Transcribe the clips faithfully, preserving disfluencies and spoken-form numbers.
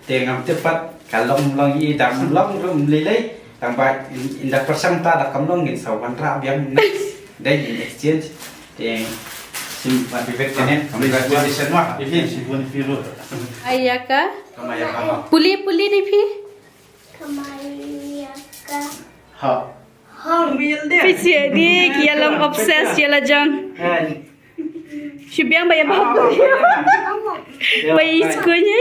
Te ngam tip pat ka long long i dang long rum lei lei. Tang ba in, in da pyrshang ta da kam long ngin sa wanrah biang next. Dei in exchange. Te sim ba bibek tenen. Congratulations ma. Iphi, iphi, iphi, iphi. Ayaka. Kamai ka. Puli, puli dei phi. Kamai ka. Ha. Phi sih ni ki ïalam obsessed ïa la jong. Shu biang ba ïa ba. Ba ïa skul ni.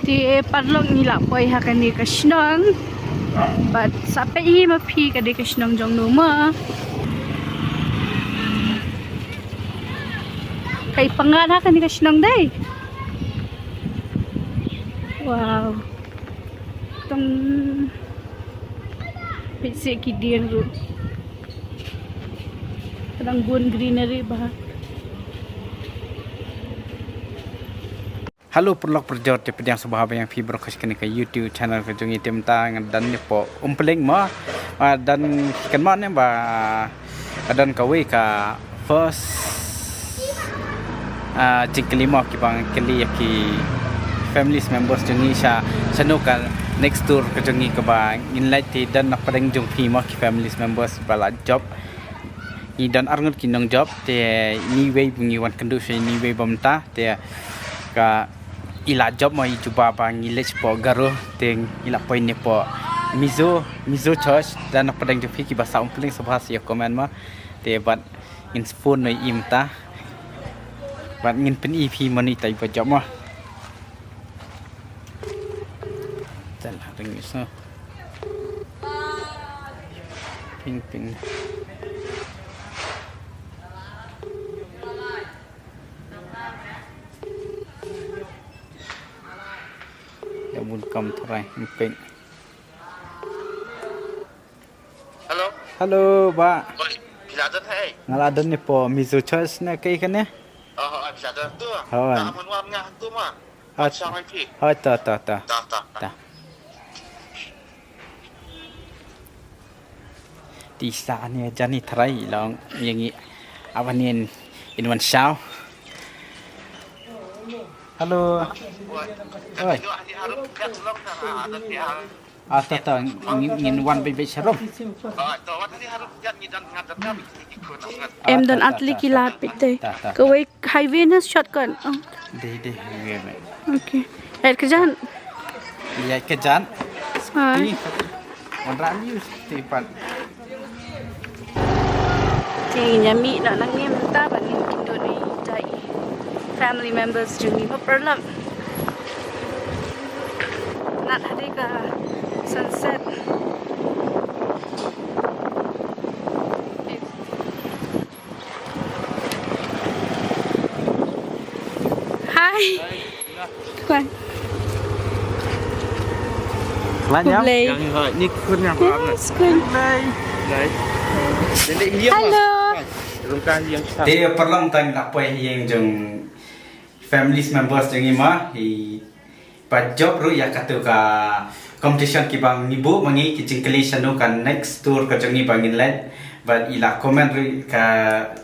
Te paralok ngi la poi ha kane ka shnong. Bad sa peit hi ma phi ka dei ka shnong jong no ma. Kai pangan ha kane ka shnong dei. Wow. Tang peit seh ki dieng ruh. Ka dang bun greenery bha. Hello paralok parajor, te pdiang sngewbha ba ïa phi baroh sha kane ka YouTube channel ka jong ngi. Te mynta nga don ne hapoh Umpling mo. Ah, don kan mo ne ba Ka don kawei ka first, ah, jingkylli mo kiba ngi kylli ïa ki families members jong ngi sha, shano ka next tour ka jong ngi kaba ngin leit. Te don na pdeng jong phi mo ki families members ba la jop. Ngi don arngut ki nongjop te ine iwei ba ngi wan kynduh sha ine iwei ba mynta te ka i la jop mo i jubab ba ngi leit shapoh Garo te i la poi ne hapoh Mizo, Mizo Church. Don na pdeng jong phi kiba sah Umpling sngewbha sa ïa comment mo. Te bad ngin phone noh ïa i mynta. Bad ngin pyni ïa phi mano ita iba jop mo. Te la ring ni so. Ping ping. Ïa bun kam tharai ping. Hello. Hello, bah. Oi, phi la don ha ei? Nga la don ne hapoh Mizo Church ne kaei kane? Oh, oh, phi la don tu. Hooid. Nga mun wan nga tu ma. Hooid. Sa mai phi. Hooid, ta, ta, ta. Ta, ta, ta. Ta. Te sa ne jani tharai long ïa ngi. Aban in, in wan shaw. Hello. Oi. Oi. Ah, ta, ta, ngin, ngin wan beit beit sharum. Em don atli ki lad beit te. Ta, ta. Kawei highway ne shortcut. Oh. Dei, dei, highway me. Okay. Ïa ka jan. Ïa ka jan. Hai. Wan rani te pat. Te ngin ïa mih noh nangne mynta bad ngin kynduh ïa i family members jong ngi mo paralok. Nat hadien ka sunset. Hai. Kwan. Khublei. Yang, ha, ni kun yang. Yes, kwan. Khublei. Khublei. Hello. Rungkang yang. Te paralok, tang la poi ha ïing jong families members jong i ma i Ba jop ruh ïa katu ka competition kiba ngi buh ma ngi ki jingkylli shano ka next tour ka jong ngi ba ngin leit. Bad i la comment ruh ka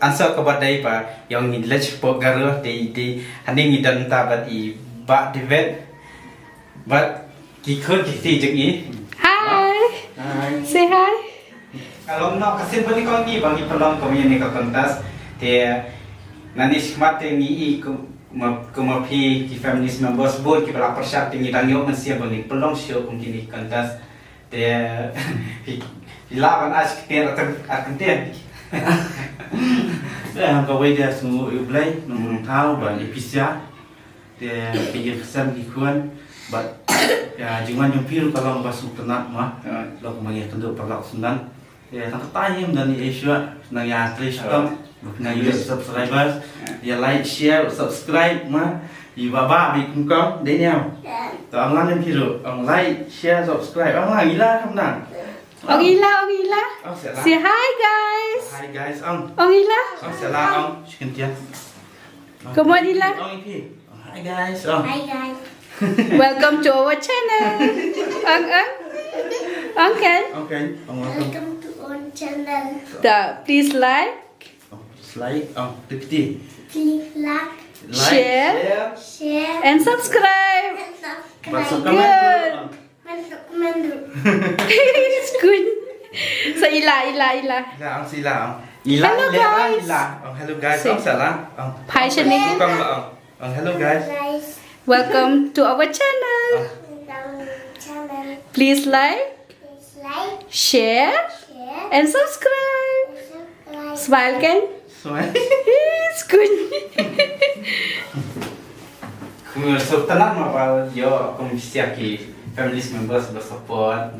answer kaba dei ba ïa ngin leit shapoh Garo te i dei hangne ngi don ta bad i Bah David. Bad ki khun ki kti jong ngi. Hi. Hi. Say hi. Ka long noh ka sien ba ngi kong ngi ba ngi pynlong kum ïa ne ka contest. Te nani shmat te ngi i kum ma, kum ma phi ki families members bun kiba la pyrshah te ngi dang ïoh mynsiem ba ngi pynlong shuh kum kine ki contest. Te phi, phi lah ban ai shi kyntien ar kyntien. Te hangta kawei de sngewnguh ïa U Blei nongthaw ban ïa phi sha. Te phi ïa khlem ki khun bad ïa jingwan jong phi ruh ka long ba sngewtynnat ma. Long ma ngi kynduh paralok sngewtynnat. Ïa, tang katta hi ym don ei shuh, nang ïa trei shitom, nang ïa subscribers, ïa like, share, subscribe ma, ïa ba ba bi kum kong, dei niam. To ong lang phi ruh, ong like, share, subscribe, ong lang ila kam nang. Ong ila, ong ila. Say hi guys. Hi guys, ong. Ong ila. Ong sela, ong, chicken tiang. Come on, Ila. Hi guys. Oh. Hi guys. Welcome to our channel. Ang, ang. Uncle. Okay. Welcome. Welcome to our channel. Da, please like. Oh, please like. Oh, tip tip. Please like. Like, share, share, and subscribe. And subscribe. Bad sa comment. Good. Skun. Sa ila, ila, ila. Ila, ang sa ila, ang. Ila, hello, guys. Ila, ang. Hello, guys. Ang sa ila, ang. Phai shane. Tukang la, ang. Ang hello, guys. Welcome to our channel. Ang. Please like, share, and subscribe. Smile kan? Smile. Skun. Kumno, so, tang ma ba ïoh kum shisha ki family members ba support,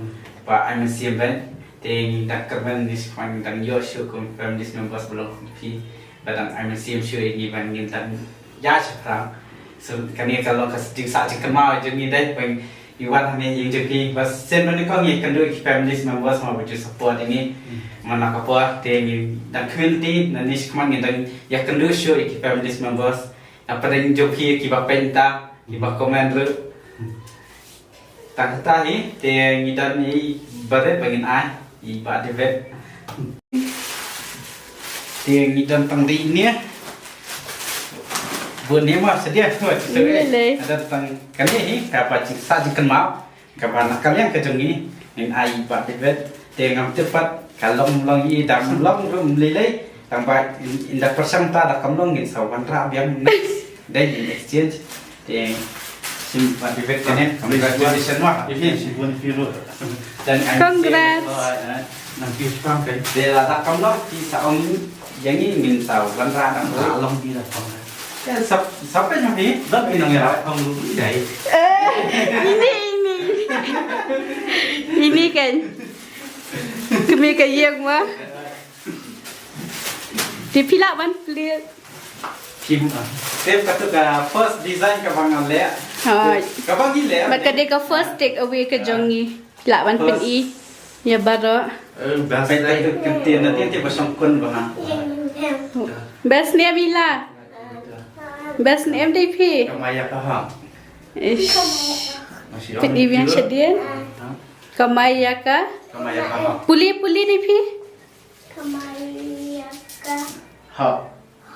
ba ai mynsiem ban. Te ngi da kyrmen, ngi sngewbha ngi dang ïoh shuh kum family members ba long kum phi, ba dang ai mynsiem shuh ïa ngi ban ngin dang ïa shaphrang. So kane ka long ka jingsah jingkynmaw jong ngi dei ban ïa wan hangne ïing jong phi, ba sien ba nyngkong ngi ïakynduh ïa ki family members ma ba ju support ïa ngi. Hmm. Man la ka por te ngi dang kmen te nangne shakhmat ngi dang ïakynduh shuh ïa ki family members. Na pdeng jong phi kiba peit mynta, kiba comment ruh. Hmm. Tang kata hi te ngi don i barit ba ngin ai i Bah David. Te ngi don tang di ne. Bun ne ma sedia tu. Ni le. Ada tang kane hi kaba jingsah jingkynmaw. Kaba na ka liang ka jong ngi, ngin ai Bah David, te ngam tip pat ka long long i dang long ruh ym lei lei, tang ba in, in da pyrshang ta da kam long ngin sa wanrah biang next dei ngin exchange. Te shim Bah David kane, congratulations ma. If you want to feel. Dan I'm congrats. Nang pi pang kai. Te la da kam long ki sa ong ïa ngi ngin sa wanrah dang long pi da kam. Sa, sa pynjah ni, dot ni nang ïa, kong lu dai. Eh, ini, ini. Ini kan. Kami ka ïeng ma. Te phi lah ban plie. Kim, ah. Te ka tu ka first design kaba nga leh. Hooid. Kaba ngi leh. Bad ka dei ka first take away ka jong ngi. Lah ban pyn-i ïa baroh. Eh, best name. Peit tu ka ktien na te, te ba shongkun ba ha. Best name ila. Best name dei phi. Kamaya ka ha. Ish. Pyn-i biang shadien. Kamaya ka. Kamaya ka ha. Pule, pule dei phi. Kamaya ka. Ha.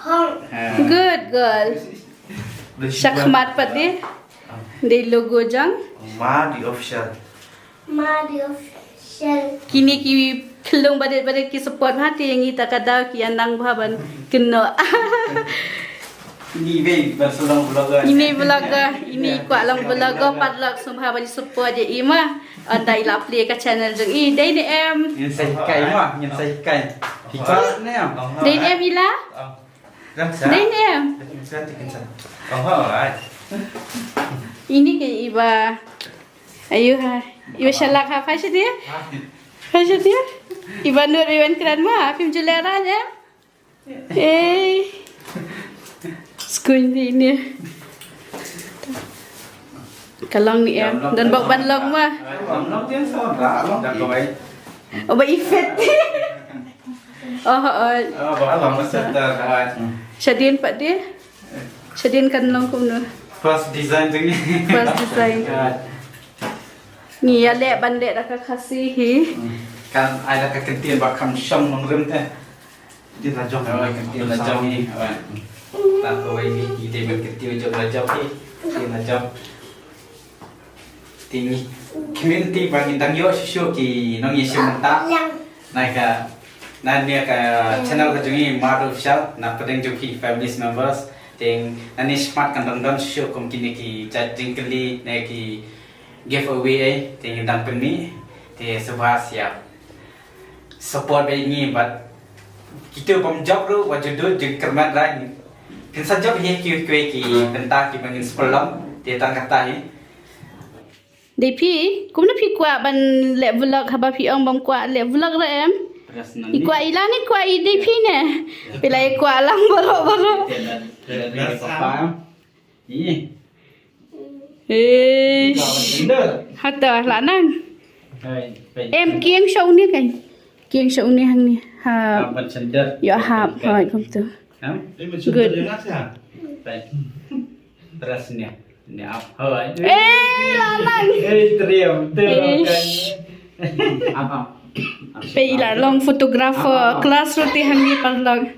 Hong. Ha. Good girl. Shakhmat pat dei. Dei logo jong Madi Official. Madi Official. Kine ki khyllung barit barit ki support ha te ngi ta ka daw ki anang bha ban kynnoh. Ini wei ban sa long vlogger. Ini vlogger, ini kwah long vlogger, paralok sngewbha ban support ïa i ma. Ynda i la plie ka channel jong i. Dei ne em? Ngin sa hikai ma, ngin sa hikai. Hikai ne em? Dei ne em ila? Dei ne em? Ini ka iba. Ayu ha. Iba shalak ha, phai shadia. Phai shadia. Iba nud iban kren ma, phim ju leh rang em? Ei. Skun di ni. Ka long ni em. Don bok ban long ma. Long long tiang sa ba long da kawai. Oh, ba ifet. Oh, oh. Oh, ba long ma sa da kawai. Shadien pat dia. Shadien kan long kumno. First design tu ni. First design. Ngi ïa leh ban leh da ka Khasi hi. Kan ai da ka ktien ba kham shong nongrim te. Ktien la jong. Oh, ktien la jong hi. Oh. Ta ko wei ni ki te ban ktien jong la jong hi. Ktien la jong. Te ngi community ba ngi dang ïoh shuh shuh ki nongïashim mynta. Na ka, na ne ka channel ka jong ngi Madu Official, na pdeng jong ki family members. Te nangne shakhmat kan dang don shuh shuh kum kine ki jait jingkylli ne ki giveaway, te ngi dang pynmih, te sngewbha sa support bad ngi bad kito bym jop ruh wat ju dur jingkyrmen ra. Kin sa jop hi kiwei kiwei ki bynta kiba ngin sa pynlong, te tang kata hi. Dei phi, kumno phi kwah ban leh vlog haba phi ong bym kwah leh vlog re em? I kwah i la ne kwah i dei phi ne. Phi la i kwah lang baroh baroh. Eish. Hata la nang. Em kieng sha une kan. Kieng sha une hangne. Hap. Ïoh hap hoi kumtu. Good. Terus ni. Ni ap hoi. Eh, la nang. Eh, trium tu. Eish. Pei la long photographer class ruh te hangne paralok.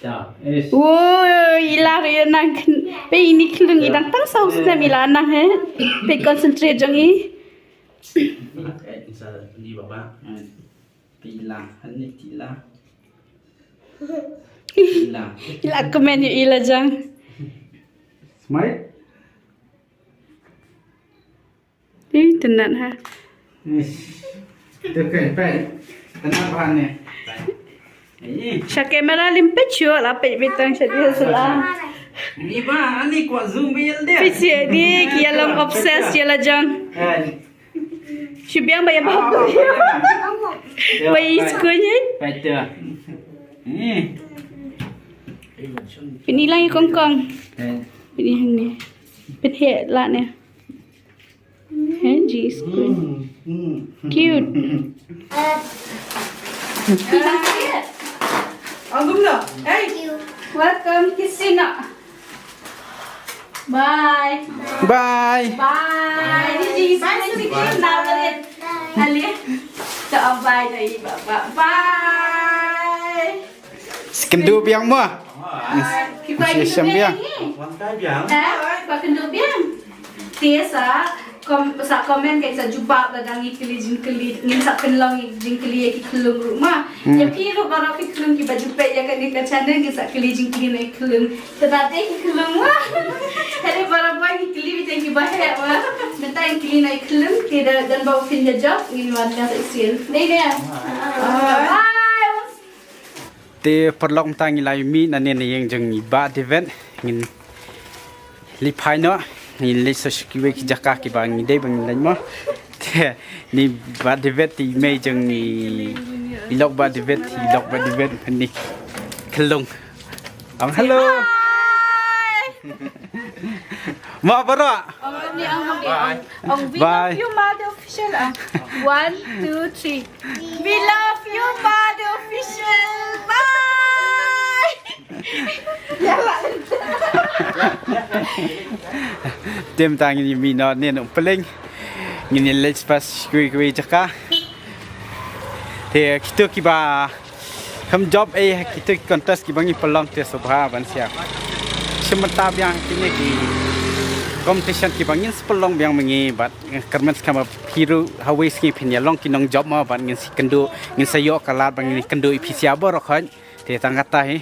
Woi, i la ruh i nang kn-, peit ini khyllung i dang tang saw snem i la nang he. Peit concentrate jong i. Peit i la, hani peit i la. I la. I la kmen ïa i la jong. Smile. Ih, tynnat ha. Ish. Tu kai, peit. Tynnat bha ne. Ih. Sha camera lim peit shuh la, peit beit tang sha dei sha la. Ni ba, ani kwah zoom ba ïa lade. Peit sha dei ki ïa long obsessed ïa la jong. Eh. Shu biang ba ïa ba. Ah, ba ïa ba. Ba ïa skul ni. Peit tu. Ni. Peit ni lang ïa kong kong. Eh. Peit ni hangne. Peit heh la ne. Heh, ji skul. Hmm, hmm. Cute. Angum no. Hey. Welcome, Kisina. Bye. Bye. Bye. Ni ji skul ni ji skul na balik. Ali. Ta bye dai baba. Bye. Skyndu biang mo. Ki ba Skyndu biang. Wan kai biang. Ha? Ba kyndu biang. Te sa kom-, sa comment kai sa jubab lada ngi kylli jingkylli, ngin sa pynlong jingkylli ïa ki khyllung ruh ma. Hmm. Ïa phi ruh baroh ki khyllung kiba ju peit ïa kane ka channel ngin sa kylli jingkylli na ki khyllung. Te da te ki khyllung ma. Hynrei baroh ba ngi kylli beit ïa kiba heh ma. Mynta ngi kylli na ki khyllung te da don ba u phin da jop ngin wan ka sa sien. Dei ne. Bye. Te paralok mynta ngi la mih nangne na ïing jong i Bah David, ngin leit phai noh, ngin leit sa sha kiwei ki jaka kiba ngi dei ba ngin leit mo. Te ni Bah David te i mei jong i, i lok Bah David, i lok Bah David, ni khyllung. Ong hello. Hi. Mo baroh. Ong ni, ong ni, ong, ong, we love you, Mother Official, ah. One, two, three. We love you, Mother Official. Bye. Te mynta ngin ïa mih noh ne nongpylleng. Ngin ïa leit sha kiwei kiwei jaka. Te kito kiba kham jop ei ha kito ki contest kiba ngi pynlong te sngewbha ban shim bynta biang kine ki competition kiba ngin sa pynlong biang ma ngi bad kyrmen skhem ba phi ruh ha kawei sngi phin ïa long ki nongjop mo bad ngin sa kynduh, ngin sa ïoh ka lad ba ngin kynduh ïa phi sha baroh khoit. Te tang katta hi.